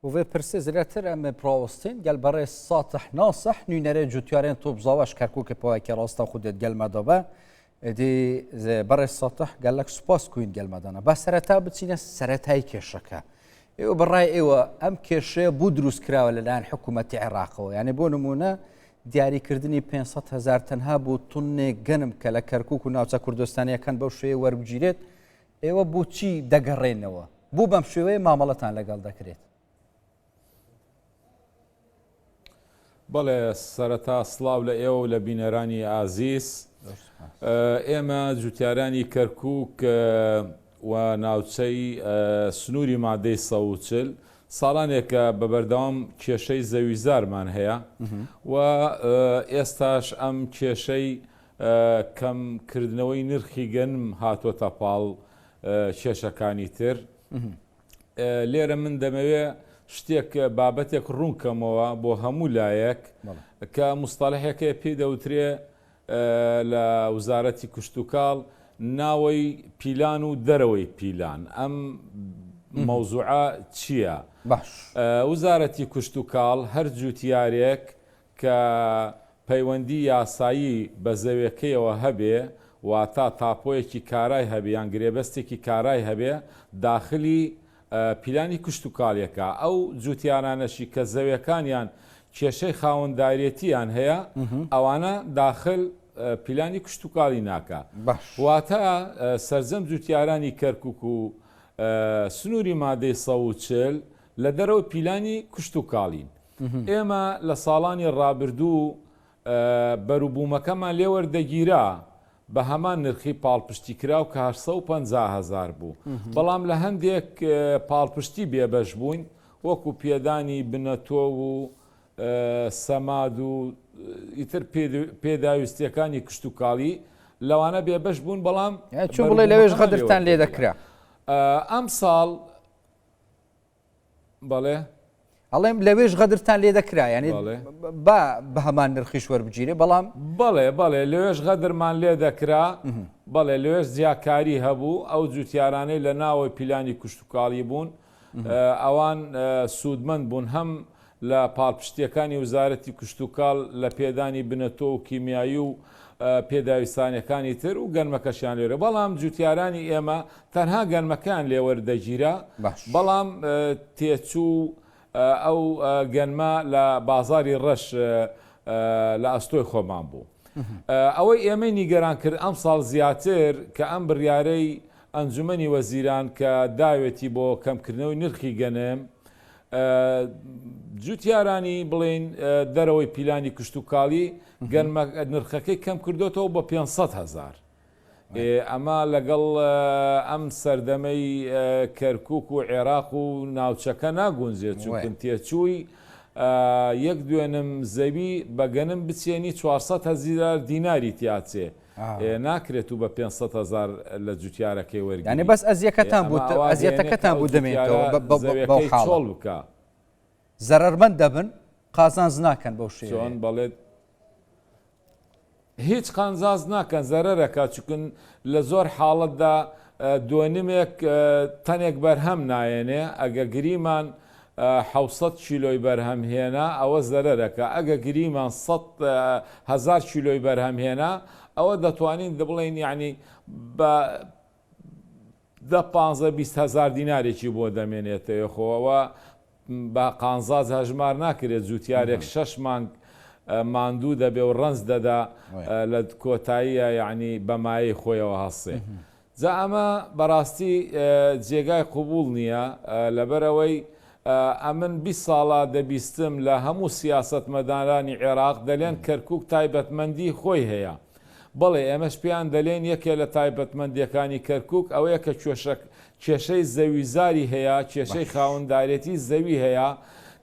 بۆ ڤێ پرسێ زرێتر ئەم پراوەستین گەل بەڕێز ساتح ناسح نوینەرێ جوتیارێن تۆپزاوەش کەرکووکێ پاوەکێ ڕاستە خو دێت گەل مەدابە ئێدی بەڕێز ساتح گەلەک سوپاس کوین گەل مەدانە با سەرەتا بچینە سەرەتای کێشەکە ئێوە بەڕای ئێوە ئەم کێشەیە بۆ دروست کراوە لەلایەن حکوومەتی عێراقەوە یانێ بۆ نمونە دیاریکردنی 500 هزار تەنها بۆ تونێک گەنم کە لە کەرکک و ناوچە کوردستانیەکان بەو شێوەیە وەربگیرێت ئێوە بۆچی دەگەڕێنەوە؟ بۆ بەم شێوەیە مامەڵەتان لەگەڵ دەکرێت؟ بەڵێ سەرەتا سڵاو لە ئێوە و لە بینەرانی ئازیز. ئێمە جوتیارانی کەرکوک و ناوچەی سنووری مادەی 140 ساڵانێکە بە بەردەوام کێشەی زەویزارمان هەیە و ئێستاش ئەم کێشەی کەم کردنەوەی نرخی گەنم هاتۆتە پاڵ کێشەکانی تر. لێرە من دەمەوێ شتێک بابەتێک ڕوون کەمەوە بۆ هەموو لایەک کە مستەڵحێکەیە پێی دەوترێ لە وزارەتی کشتتوکاڵ ناوەی پیلان و دەرەوەی پیلان ئەم مەوزوعە چییە؟ باش وزارەتی کشتتوکاڵ هەر جوتیارێک کە پەیوەندی یاسایی بە زەوێکەیەوە هەبێ، واتا تاپۆیەکی کارای هەبێ یان گرێبەستێکی کارای هەبێ، داخلی پیلانی کشتوکاڵیەکە. ئەو جوتیارانەشی کە زەوێکانیان کێشەی خاوەنداریەتیان هەیە، ئەوانە داخل پیلانی کشتوکاڵی ناکا. واتا سەرجەم جوتیارانی کەرکوک و سنوری مادەی 140 لە دەرەوەی پیلانی کشتوکاڵین. ئێمە لە ساڵانی ڕابردوو بەروبوومەکەمان لێ وەردەگیرا بە هەمان نرخی پاڵپشتیکراو کە 850 هەزار بوو، بەڵام لە هەندێک پاڵپشتی بێبەش بووین وەکو پێدانی بنەتۆو و سەماد و ئیتر پێداویستییەکانی کشتوکاڵی لەوانە بێبەش بوون، بەڵام چۆن بڵێ لەوێش بەروبوومەکەمان لێ غەدرتان لێ وەردەگیرا. دەکرا. ئەمساڵ بەڵێ. ئەڵێم لەوێش غەدرتان لێ دەکرا یعنی با بە هەمان نرخیش وەربگیرێ بەڵام بەڵێ بەڵێ لەوێش غەدرمان لێ دەکرا بەڵێ لەوێش جیاکاری هەبوو ئەو جوتیارانەی لە ناوەی پیلانی کشتتوکاڵی بوون ئەوان سوودمەند بوون هەم لە پاڵپشتیەکانی وزارەتی کشتتوکاڵ لە پێدانی بنەتۆ و کیمیایی و پێداویستانەکانی تر و گەنمەکەشیان لێرە بەڵام جوتیارانی ئێمە تەنها گەنمەکەیان لێ وەردەگیرا، بەڵام تێچوو ئەو گەنمە لە بازاڕی ڕەش لە ئەستۆی خۆمان بوو. ئەوەی ئێمەی نیگەران کرد ئەمساڵ زیاتر کە ئەم بڕیارەی ئەنجومەنی وەزیران کە داوێتی بۆ کەمکردنەوەی نرخی گەنم، جوتیارانی بڵێین دەرەوەی پیلانی کشتوکاڵی گەنمە نرخەکەی کەم کردۆتەوە بۆ 500 هەزار. ئەمە لەگەڵ ئەم سەردەمەی کەرکوک و عێراق و ناوچەکە ناگونجێت چونکن تێچووی یەک دوێنم زەوی بە گەنم بچێنی 400 هەزار دیناری تیاچێ ناکرێت و بە 500 هەزار لە جوتیارەکەی وەرگری یعنی بەس ئەزیەکەتان بوو ئەزیەتەکەتان بوو دەمێنێتەوە زەویەکەی چۆڵ بکە زەرەرمەند دەبن قازانج ناکەن بەو شێوەیە چۆن بەڵێت هیچ قانزاز ناکەن زەرەرەکە چکن لە زۆر حاڵەتدا دۆنمێک تەنێک بەرهەم نایەنێ ئەگە گریمان 600 کیلۆی بەرهەم هێنا ئەوە زەرەرەکە ئەگە گریمان 1000 کیلۆی بەرهەم هێنا ئەوە دەتوانین بڵێین یعنی بە دە پانزە 20 هەزار دینارێکی بۆ دەمێنێتەوە خۆ ئەوە بە قانزاج هەژمار ناکرێت جوتیارێک شەش مانگ ماندوو دەبێ و ڕەنج دەدا لە کۆتاییە یعنی بە مایەی خۆیەوە هەڵسێ جا ئەمە بەڕاستی جێگای قبوڵ نییە لەبەرئەوەی ئەمن 20 ساڵە دەبیستم لە هەموو سیاسەتمەدارانی عێراق دەلێن کەرکوک تایبەتمەندی خۆی هەیە بەڵێ ئێمەش پێیان دەلێین یەکێ لە تایبەتمەندیەکانی کەرکوک ئەوەیە کە کێشە کێشەی زەویزاری هەیە، کێشەی خاوەندارێتی زەوی هەیە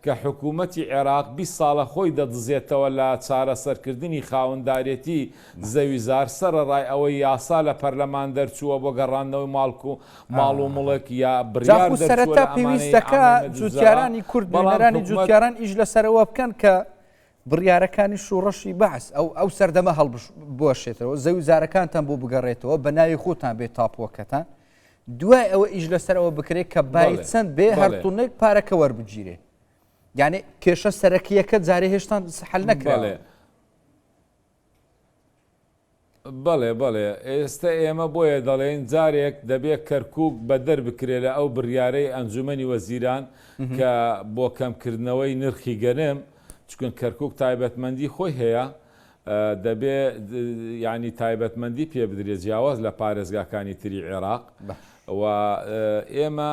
کە حکومەتی عێراق 20 ساڵە خۆی دەدزێتەوە لە چارەسەرکردنی خاوەندارێتی زەویزار سەرەڕای ئەوەی یاسا لە پەرلەمان دەرچووە بۆ گەڕاندنەوەی ماڵک و ماڵ و موڵک یا جا بڕیار خو دەرچووە سەرەتا لە پێویست ئەمانەی دەکا ئامەی مەدزرا جوتیارانی کورد بەڵام نوێنەرانی حکومەت جوتیاران ئیش لەسەرەوە بکەن کە بڕیارەکانی شوڕشی بەعس ئەو ئەو سەردەمە هەڵبوەشێتەوە زەوی زارەکانتان بۆ بگەڕێتەوە بە ناوی خۆتان بێت تاپۆکەتان دوای ئەوە ئیش لەسەرەوە بکرێت کە بای چەند بێ هەر تونێک پارەکە وەربگیرێ. یعنی کێشە سەرەکیەکە جارێ هێشتان حل نەکراوە. بەڵێ بەڵێ ئێستە ئێمە بۆیە دەڵێین جارێک دەبێ کەرکوک بەدەر بکرێ لە ئەو بڕیارەی ئەنجومەنی وەزیران کە بۆ کەمکردنەوەی نرخی گەنم چکن کەرکوک تایبەتمەندی خۆی هەیە دەبێ یانی تایبەتمەندی پێ بدرێ جیاواز لە پارێزگاکانی تری عێراق و ئێمە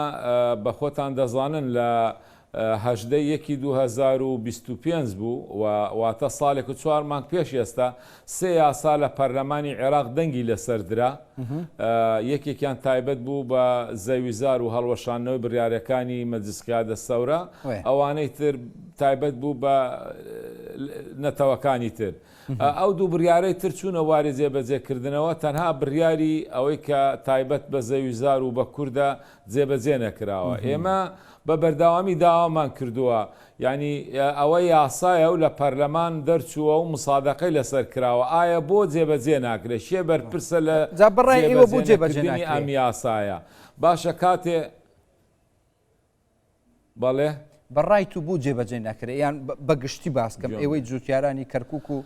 بە خۆتان دەزانن لە 18 یەکی 2025 بوو و واتە ساڵێک و چوار مانگ پێش ئێستا سێ یاسا لە پەرلەمانی عێراق دەنگی لەسەر درا یەکێکیان تایبەت بوو بە زەویزار و هەڵوەشاندنەوەی بڕیارەکانی مەجلس قیادە سەورە، ئەوانەی تر تایبەت بوو بە نەتەوەکانی تر. ئەو دوو بڕیارەی تر چوونە واری جێبەجێکردنەوە، تەنها بڕیاری ئەوەی کە تایبەت بە زەویزار و بە کوردە جێبەجێ نەکراوە. ئێمە بە بەردەوامی داوامان کردووە یانی ئەوە یاسایە و لە پەرلەمان دەرچووە و مسادەقەی لەسەر کراوە، ئایا بۆ جێبەجێ ناکرێت؟ کێ بەرپرسە لە جا بەڕای ئێوە بۆ جێبەجێ جێبەجێ نەکردنی ئەم ناکرێ؟ یاسایە؟ باشە کاتێ بەڵێ؟ بەڕای تو بۆ جێبەجێ ناکرێ؟ یان بە گشتی باس کەم گوێم ئێوەی جوتیارانی کەرکوک و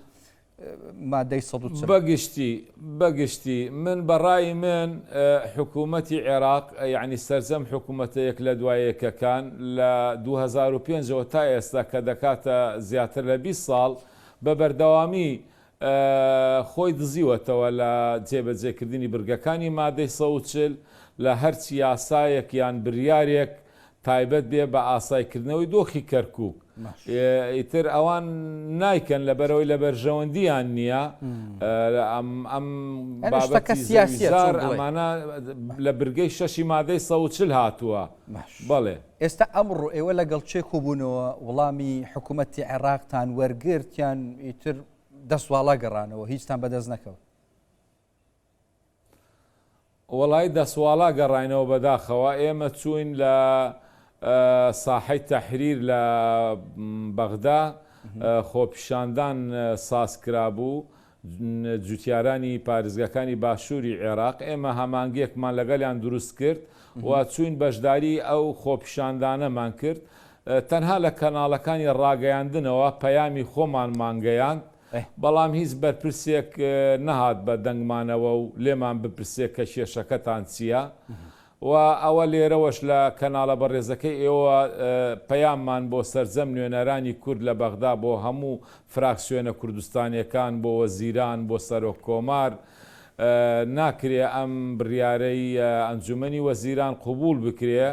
مادەی 140. بەگشتی بەگشتی من بەڕای من حکوومەتی عێراق یعنی سەرجەم حکوومەتە یەک لە دوای یەکەکان لە 2005 ەوە تا ئێستا کە دەکاتە زیاتر لە 20 ساڵ بە بەردەوامی خۆی دزیوەتەوە لە جێبەجێکردنی بڕگەکانی مادەی 140 لە هەرچ یاسایەک یان بریارێک تایبەت بێ بە ئاسایکردنەوەی دۆخی کەرکوک ئیتر ئەوان نایکەن لەبەرەوەی لە بەرژەوەندیان نییە ئەم بابەتی زەویزار ئەمانە لە برگەی شەشی مادەی 140 هاتووە بەڵێ. ئێستا ئەمڕۆ ئێوە لەگەڵ کێ کۆبوونەوە وڵامی حکوومەتی عێراقتان وەرگرت یان ئیتر دەست واڵا گەڕانەوە هیچتان بەدەست نەکەوت؟ وەڵایی دەست واڵا گەڕاینەوە بەداخەوە ئێمە چووین لە ساحەی تەحریر لە بەغدا خۆپیشاندان ساز کرابوو جوتیارانی پارێزگاکانی باشووری عێراق ئێمە هەمانگیەکمان لەگەڵیان دروست کرد و چوین بەشداری ئەو خۆپیشاندانەمان کرد تەنها لە کەناڵەکانی ڕاگەیاندنەوە پەیامی خۆمانمان گەیاند بەڵام هیچ بەرپرسێک نەهات بە دەنگمانەوە و لێمان بپرسێ کە کێشەکەتان چییە و ئەوە لێرەوەش لە کەناڵە بەڕێزەکەی ئێوە پەیاممان بۆ سەرجەم نوێنەرانی کورد لە بەغدا بۆ هەموو فراکسیۆنە کوردستانیەکان بۆ وەزیران بۆ سەرۆک کۆمار ناکرێ ئەم بڕیارەی ئەنجومەنی وەزیران قبوڵ بکرێ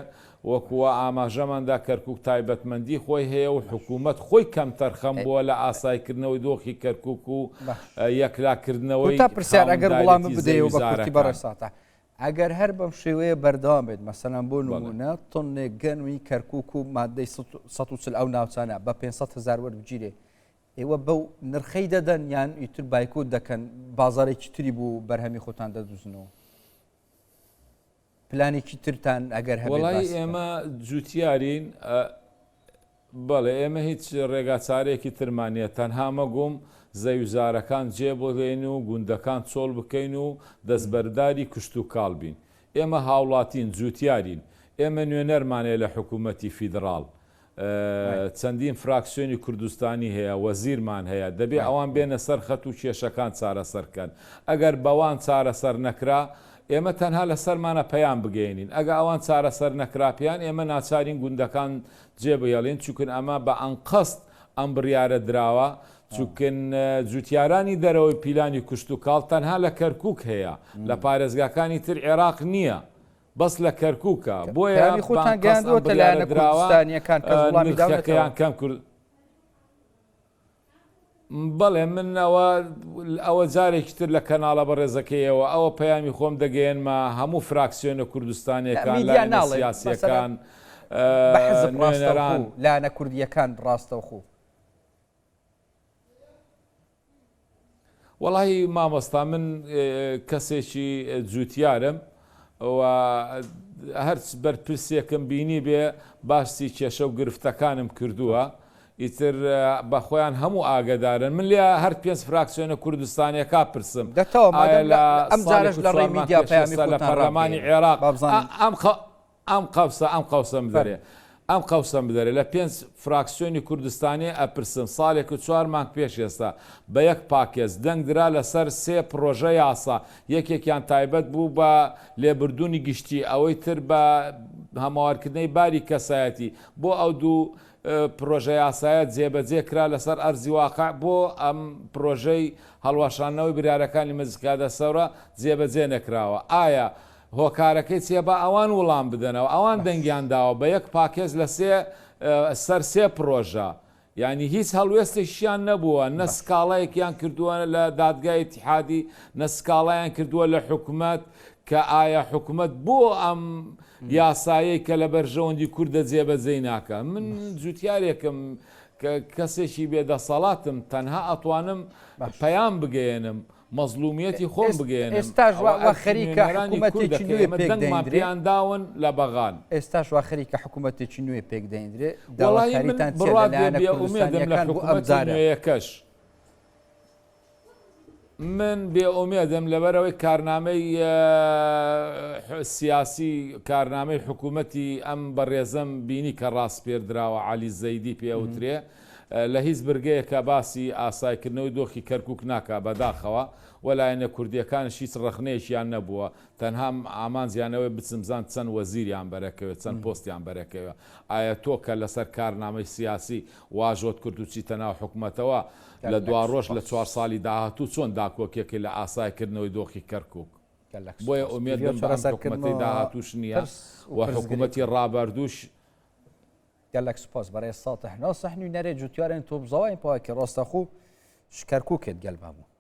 وەکو وا ئاماژەمان دا کەرکوک تایبەتمەندی خۆی هەیە و حکومەت خۆی کەمتەرخەم بووە لە ئاسایکردنەوەی دۆخی کەرکوک و یەکلاکردنەوەی کۆتا پرسیار ئەگەر وڵامم خاوەندارێتی بدەیەوە بە کورتی زەویزارەکان. بەڕێز ساتە ئەگەر هەر بەم شێوەیە بەردەوام بێت مەسەلەن بۆ بەڵێ. نموونە تۆنێک گەنمی کەرکوک و مادەی 140 ئەو ناوچانە بە 500 هەزار وەربگیرێ ئێوە بەو نرخەی دەدەن یان ئیتر بایکۆت دەکەن بازارێکی تری بۆ بەرهەمی خۆتان دەدوزنەوە؟ پلانێکی ترتان ئەگەر هەبێت وەڵایی باسی بکەن. ئێمە جوتیارین بەڵێ ئێمە هیچ ڕێگا چارەیەکی ترمان نیە تەنها مەگوم زەویوزارەکان جێ بڵێین و گوندەکان چۆڵ بکەین و دەستبەرداری کشتوکاڵ بین ئێمە هاوڵاتین جوتیارین ئێمە نوێنەرمان هەیە لە حکومەتی فیدڕاڵ چەندین فراکسیۆنی کوردستانی هەیە، وەزیرمان هەیە، دەبێ ئەوان بێنە سەر خەت و کێشەکان چارەسەر کەن. ئەگەر بەوان چارەسەر نەکرا، ئێمە تەنها لەسەرمانە پەیام بگەیەنین. ئەگە ئەوان چارەسەر نەکرا پێیان، ئێمە ناچارین گوندەکان جێبهێڵین، چونکن ئەمە بە ئەنقەست ئەم بڕیارە دراوە، چونکن جوتیارانی دەرەوەی پیلانی کشتوکاڵ تەنها لە کەرکوک هەیە، لە پارێزگاکانی تر عێراق نییە. بەس لە کەرکوکە بۆیە پەیامی خۆتان بانقەست ئەم گەیاندووەتە بڕیارە لایەنە دراوە کوردستانییەکان کەس وڵامی داونەتەوە؟ نرخەکەیان کەم کرد بەڵێ من ئەوە ئەوە جارێکی تر لە کەناڵە بەڕێزەکەیەوە ئەوە پەیامی خۆم دەگەیەنمە هەموو فراکسیۆنە کوردستانیەکان میدیا لایەنە ناڵێ مەسەلەن سیاسیەکان بە حزب ڕاستەوخۆ نوێنەران لایەنە کوردییەکان ڕاستەوخۆ. وەڵاهی مامۆستا من کەسێکی جوتیارم و هەرچ بەرپرسێکم بینی بێ باسی کێشە و گرفتەکانم کردووە ئیتر بە خۆیان هەموو ئاگدارن من لێ هەر پێنج فراکسیۆنە کوردستانیەکە پرسم دەتەوە ئایا مادەم لە ئەم ساڵێک جارەش و لە چوار ڕێی مانگ میدیا پێش پەیامی ئێستا لە خۆتان پەرلەمانی ڕابگەیەنن عێراق با بزانین ئەم ئەم قەوسە ئەم قەوسەم فەرموو. دەرێ. ئەم قەوسەم بدەرێ لە پێنج فراکسیۆنی کوردستانی ئەپرسم ساڵێک و چوار مانگ پێش ئێستا بە یەک پاکێج دەنگ درا لەسەر سێ پڕۆژە یاسا یەکێکیان تایبەت بوو بە لێبردوونی گشتی ئەوەی تر بە هەمەوارکردنەی باری کەسایەتی بۆ ئەو دوو پرۆژە یاسایە جێبەجێ کرا لەسەر ئەرزی واقع بۆ ئەم پرۆژەی هەڵوەشاندنەوەی بریارەکانی مەجلس قیادە سەورە جێبەجێ نەکراوە ئایا هۆکارەکەی چیە با ئەوان وڵام بدەنەوە ئەوان دەنگیان داوە بە یەک پاکێج لە سێ سەر سێ پرۆژە یانی هیچ هەڵوێستێکیشیان نەبووە نە سکاڵایەکیان کردووە لە دادگای ئیتیحادی نە سکاڵایان کردووە لە حکومەت کە ئایا حکومەت بۆ ئەم یاسایەی کە لە بەرژەوەندی کوردە جێبەجێی ناکا من جوتیارێکم کە کەسێکی بێ دەسەڵاتم تەنها ئەتوانم پەیام بگەیەنم مەزڵومیەتی خۆم بگەیەنم ئێستاش ئەوە وا ئەرکی خەریکە نوێنەرانی کوردە حکوومەتێکی کە نوێ ئێمە پێک دەنگمان دەیندرێ پێیان داون لە بەغان. ئێستاش وا خەریکە حکوومەتێکی نوێ پێک دەیندرێ وەڵایی من داواکاریتان چیە لە بڕوات بێ لایەنە بێ ئومێدم لە کوردستانیەکان بۆ ئەم حکوومەتی جارە؟ نوێیەکەش. من بێ ئومێدم لەبەرئەوەی کارنامەی سیاسی کارنامەی حکوومەتی ئەم بەڕێزەم بینی کە ڕاسپێردراوە عەلی زەیدی پێ ئەوترێ لە هیچ برگەیەکا باسی ئاسایکردنەوەی دۆخی کەرکوک ناکا بەداخەوە و لایەنە کوردیەکانش هیچ ڕەخنەیەکیان نەبووە تەنها ئامانجیان ئەوەیە بچن بزان چەند وەزیریان بەرەکەوێ چەند پۆستیان بەرەکەوێ ئایا تۆ کە لەسەر کارنامەی سیاسی واژۆت کرد و چیتە ناو حکومەتەوە لە دواڕۆژ لە چوار ساڵی داهاتوو چۆن داکۆکیەکەی لە ئاسایکردنەوەی دۆخی کەرکوک بۆیە ئومێدم بە ئەم حکومەتەی داهاتووش نیە و حکومەتی ڕابەردووش گەلەک سوپاس بەڕێز ساتح ناسح نوینەرێ جوتیارێن تۆپزاوین پاکی ڕاستەخۆ ش کەرکوکێت گەل مەبوو.